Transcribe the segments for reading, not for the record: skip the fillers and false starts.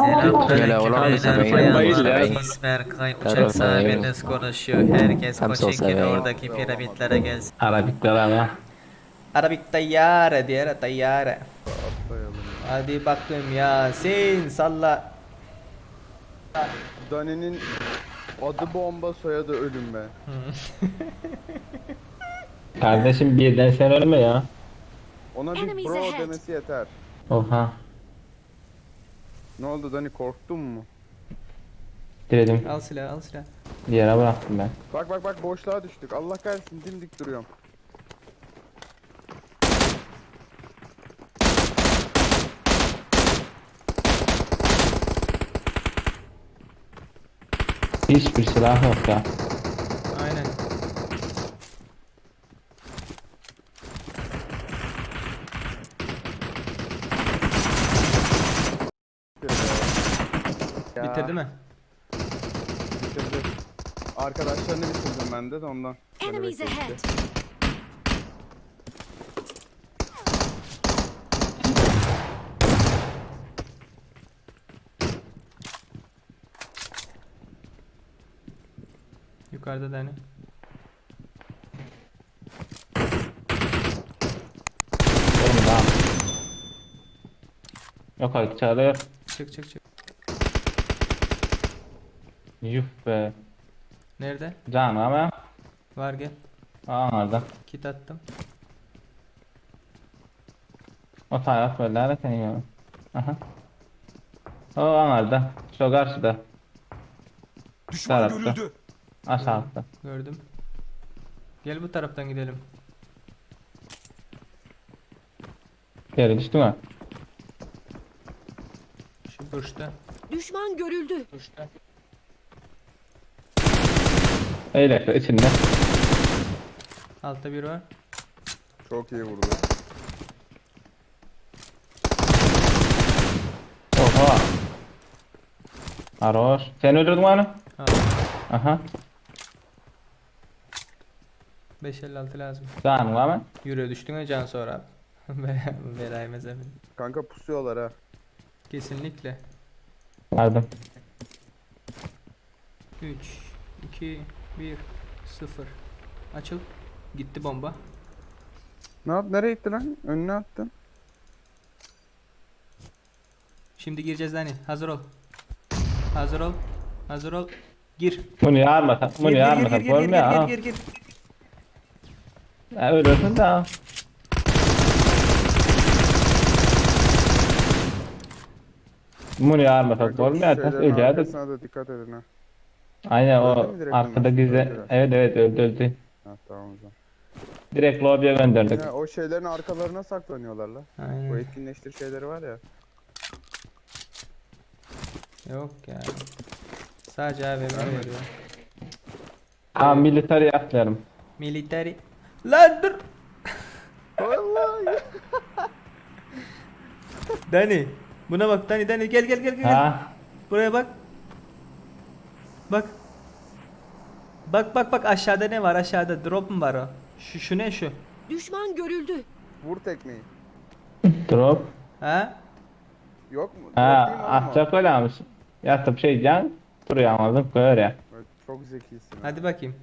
Gele olar mı Selamünaleyküm seveyim, beyler, seveyim. bayanlar. Berkay Tabii, uçak seveyim. sahibiniz konuşuyor. Herkes Hem Koçinki'nin seveyim. oradaki piramitlere gelsin. Arabikler ama. Arabik tayyare diğer tayyare. Atlayalım. Hadi bakayım Yasin salla. Dani'nin adı bomba soyadı ölüm be. Kardeşim birden sen ölme ya. Ona bir Enemies bro ahead. demesi yeter. Oha. Ne oldu Dani korktun mu? Diredim. Al silah al silah. Bir yere bıraktım ben. Bak bak bak boşluğa düştük. Allah kahretsin dimdik duruyorum. Hiçbir silah yok ya. Aynen. Ya, Bitirdi mi? Bitirdi. Arkadaşlarını bitirdim ben de de ondan. Enemies Kelebek ahead. geçti. Yukarıda da hani. Oğlum daha. Yok artık çağırıyor. Çık çık çık. Yuh be. Nerede? Can ama. Var gel. Aa orada. Kit attım. O taraf böyle hareket ediyor. Aha. O orada. Şu karşıda. Düşman Tarafta. görüldü. Aşağıda. Gördüm. Gel bu taraftan gidelim. Yere düştü mü? Şu burçta. Düşman görüldü. Öyle içinde. Altta bir var. Çok iyi vurdu. Oha. Aroş. Sen öldürdün mü onu? Ha, Aha. 556 lazım. Can var mı? Yürüyor düştün ya can sonra abi. Verayım zemin. Kanka pusuyorlar ha. Kesinlikle. Yardım. 3, 2, 1, 0. Açıl. Gitti bomba. Ne yap? Nereye gitti lan? Önüne attın. Şimdi gireceğiz Dani. Hazır ol. Hazır ol. Hazır ol. Gir. Bunu yarmasak, bunu Gir, gir, gir, yarmasak gir, gir, olmuyor gir, ha. gir, gir, gir. Ya ölürsün de ha. Bunu yarmasak Kanka, olmuyor. Tas şeylerin ölüyordu. arkasına da dikkat edin ha. Aynen Öldü o mü direkt arkada bunlar? güzel. Öldüler. Evet evet öldü öldü. Ha tamam o zaman. Direkt lobiye gönderdik. Ya, o şeylerin arkalarına saklanıyorlar la. Bu Aynen. etkinleştir şeyleri var ya. Yok ya. Sadece AVM veriyor. Ha military atlayalım. Military. Lan dur. Vallahi. Dani. Buna bak Dani Dani gel gel gel gel. Ha. Buraya bak. Bak. Bak bak bak aşağıda ne var aşağıda drop mu var o? Şu, şu ne şu? Düşman görüldü. Vur tekmeyi. Drop. Ha? Yok mu? Ha Drop değil mi oğlum o? atacak öyle almış. Yatıp şey can. Duruyor anladım koyuyor ya. Evet, Çok zekisin. ha. Hadi bakayım.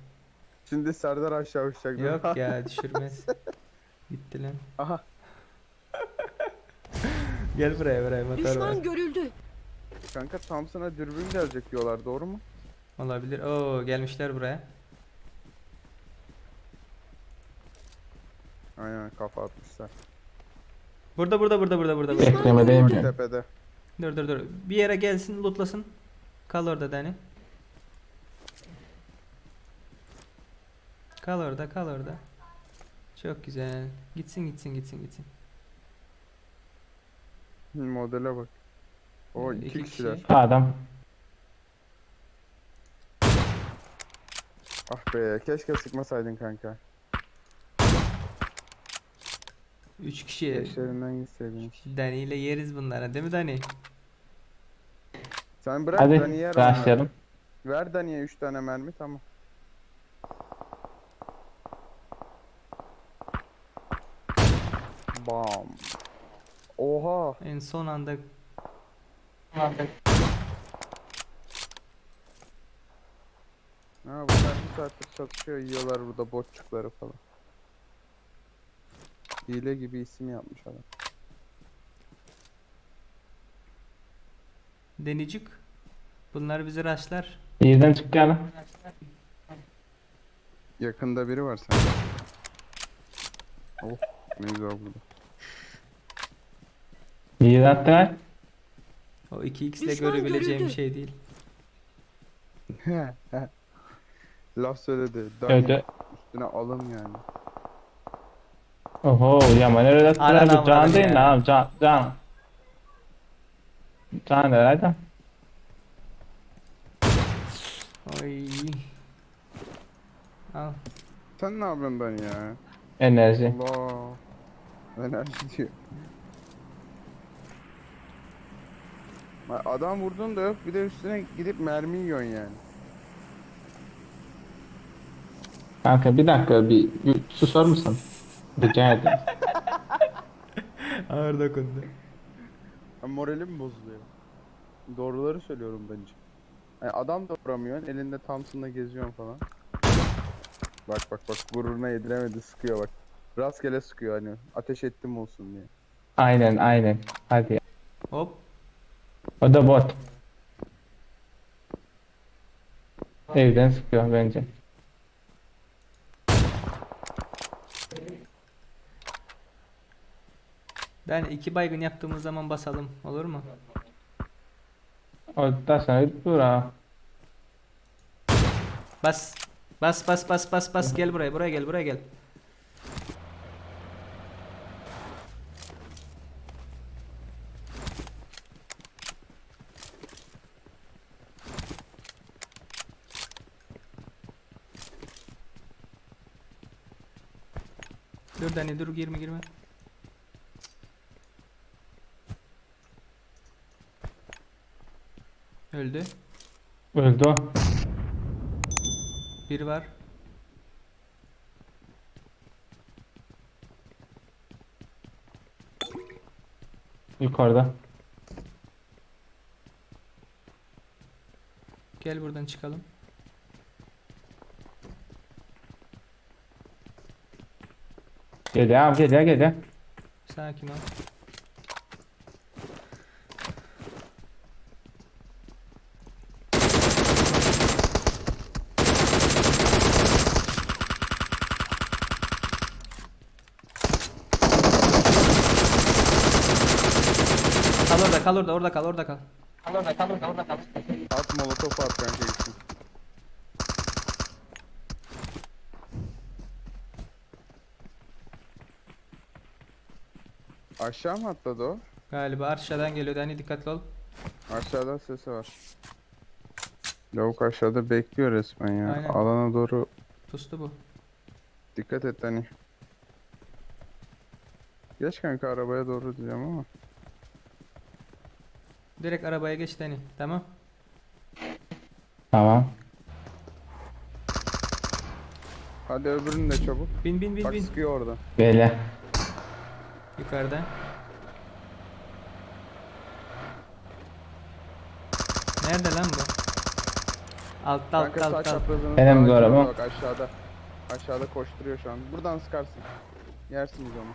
Şimdi Serdar aşağı uçacak. Yok ya düşürmez. Gitti lan. Aha. Gel buraya buraya motor var. Düşman görüldü. Kanka Thompson'a dürbün gelecek diyorlar doğru mu? Olabilir. Oo gelmişler buraya. Aynen kafa atmışlar. Burada burada burada burada burada. burada. Beklemedeyim ya. Tepede. Dur dur dur. Bir yere gelsin lootlasın. Kal orada Dani. Kal orada kal orada. Çok güzel. Gitsin gitsin gitsin gitsin. Hı, Modele bak. O İki iki kişi. kişiler. Adam. Ah be keşke sıkmasaydın kanka. 3 kişi. Peşlerinden gitseydin. Dani ile yeriz bunlara değil mi Dani? Sen bırak Hadi Dani'ye yer onları. başlayalım. Ver Dani'ye 3 tane mermi tamam. Bam. Oha. En son anda saattir çatışıyor yiyorlar burada botçukları falan. Hile gibi isim yapmış adam. Denicik. Bunlar bizi raşlar. Yerden çık gel. Yakında biri var sende. Oh ne güzel burada. Yerden attılar. O 2x ile Düşman görebileceğim görüldü. şey değil. Laf söyledi. Dani Öldü. üstüne alın yani. Oho yaman öyle attılar. Aradan Bu can vardı değil ya. lan can can. Can herhalde. Oy. Al. Sen ne yapıyorsun Dani ya? Enerji. Allah. Enerji diyor. Bak Adam vurdun da yok bir de üstüne gidip mermi yiyorsun yani. Kanka bir dakika bir susar mısın? Rica ederim. Ağır dokundu. Ya moralim bozuluyor. Doğruları söylüyorum bence. Yani adam da vuramıyorsun elinde Thompson'la geziyorsun falan. Bak bak bak gururuna yediremedi sıkıyor bak. Rastgele sıkıyor hani ateş ettim olsun diye. Aynen aynen. Hadi. Hop. O da bot. Evden sıkıyor bence. Ben iki baygın yaptığımız zaman basalım. Olur mu? Ondan sonra dur ha. Bas. Bas bas bas bas bas gel buraya buraya gel buraya gel. Dur Dani dur girme girme. Öldü. Öldü o. Biri var. Yukarıda. Gel buradan çıkalım. Geliyor abi geliyor geliyor. Sakin ol. Kal orada, kal orada, orada kal, orada kal. At molotof at kanka gitsin. Aşağı mı atladı o? Galiba aşağıdan geliyor. Dani dikkatli ol. Aşağıdan sesi var. Lavuk aşağıda bekliyor resmen ya. Aynen. Alana doğru Pustu bu. dikkat et hani. Geç kanka arabaya doğru diyeceğim ama. Direkt arabaya geç Dani. Tamam. Tamam. Hadi öbürünü de çabuk. Bin bin bin Bak bin. sıkıyor orada. Geliyor. Yukarıda. Nerede lan bu? Altta Kanka altta sağ altta. altta. çaprazının Benim sağ doğru kenarına mu? Bak aşağıda. Aşağıda koşturuyor şu an. Buradan sıkarsın. Yersiniz onu.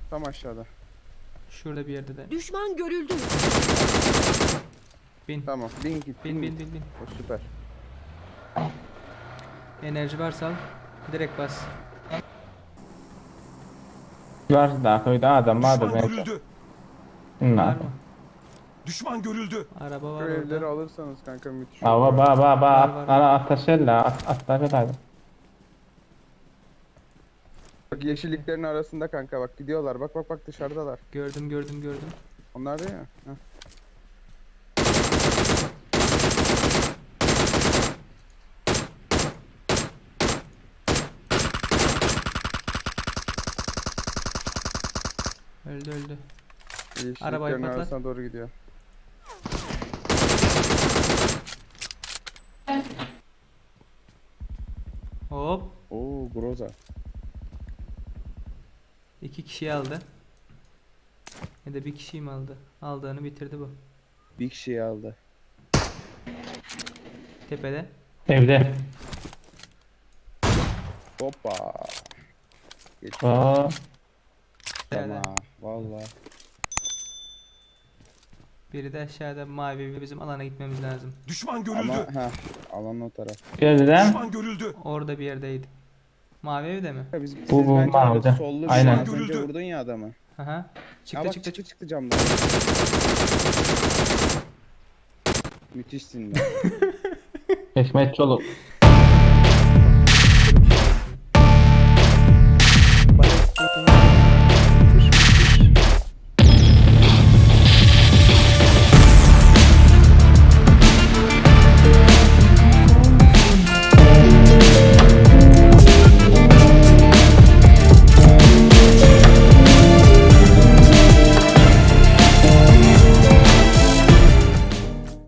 Tam aşağıda. Şurada bir yerde de. Düşman görüldü. Bin. Tamam. Bin git. Bin bin git. bin bin. O süper. Enerji varsa al. Direkt bas. Var da koydu adam vardı Düşman bence. görüldü. Bunlar. Var mı? Düşman görüldü. Araba Şu var evleri orada. alırsanız kanka müthiş Ava olur. ba ba ba Var, var. ana ataşella at ataşella. Bak yeşilliklerin arasında kanka bak gidiyorlar. Bak bak bak dışarıdalar. Gördüm gördüm gördüm. Onlar değil mi? Heh. Öldü öldü. Yeşilliklerin Arabayı patlat. arasına doğru gidiyor. Hop. Oo Groza. İki kişiyi aldı. Ya da bir kişiyi mi aldı? Aldığını bitirdi bu. Bir kişiyi aldı. Tepede. Evde. Hoppa. Geç. Aa, Nerede? Tamam. Valla. Biri de aşağıda mavi bizim alana gitmemiz lazım. Düşman görüldü. Ama ha alan o taraf. geldi Düşman görüldü. Orada bir yerdeydi. Mavi evde mi? Ya Biz, Bu- siz bu bence mavide. orada sollu bir Aynen. Az önce Görüldü. vurdun ya adamı. Aha. Çıktı Ha bak, çıktı çıktı. çıktı camdan. Müthişsin be. Hikmet Çoluk.